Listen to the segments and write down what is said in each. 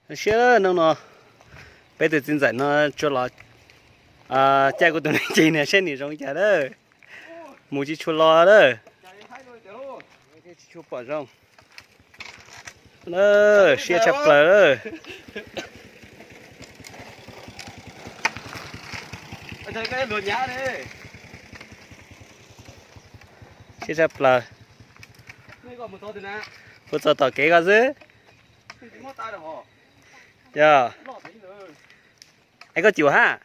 Siab hnub no peb tus txiv ntxawm no tsuas los caij kuv tus neeg ces niam saib nim zoo cas lawm. Mus tsis tshua los lawm. Tsis tshua pom zoo. Siab tshaj plaws lawm. Siab tshaj plaws. Kuv txog tom kev ko xwb. Yog. Es koj cuam hab?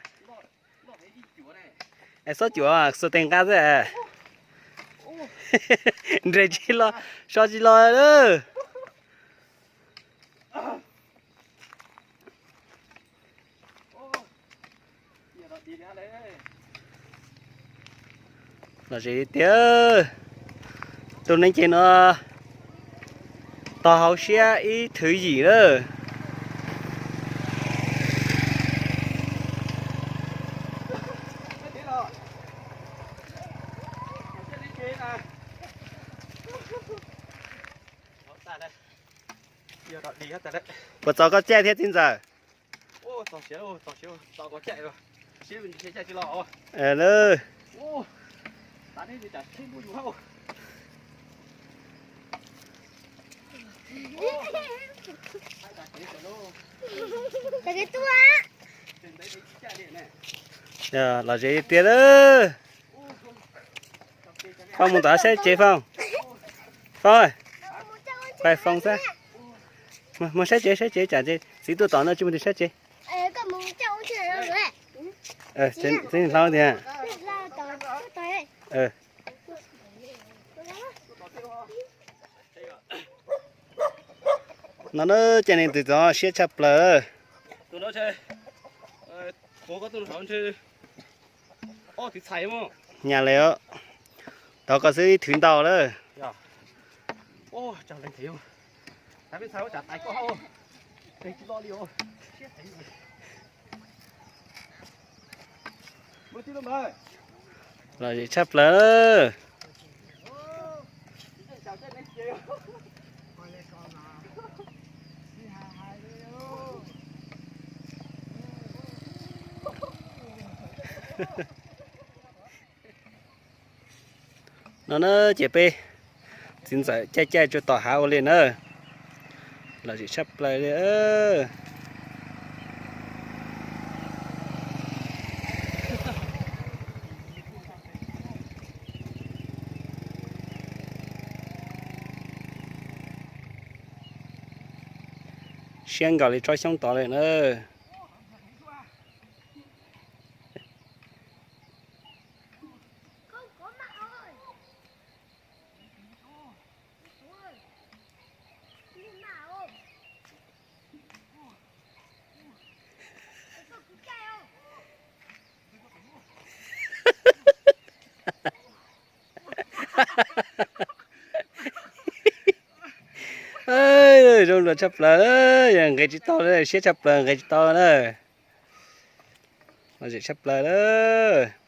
Es xob cuam xuas tes nqa xwb. Nres tsis los, so tsis los lawm. Los ze tiag. Tus neeg ces no tog hauv siab ib thwv yim lawm. Puas txaus koj caij thiab txiv ntxawm? Los ze tiag lawm. Foob mus tom saib tsev Foob. Foob, pab Foob xwb. Mus saib tsev, saib tsev tsam txiv tuaj tom no tsis muaj tus saib tsev. Txiv hlob tiag. No na, cov neeg twg txog siab tshaj plaws. Nyaj li, thov koj xwb ib thwv ntau lawm. Los zem tshaj plaws. No na ces peb txiv ntxawm caij caij tsuas tom hav ua li na. Los zem tshaj plaws li. Siab nkaus li tsob xyoob tod li na. Zoo dua tshaj plaws, yog nqis tsis tau, siab tshaj plaws nqis tsis tau na. Los zem tshaj plaws lawm.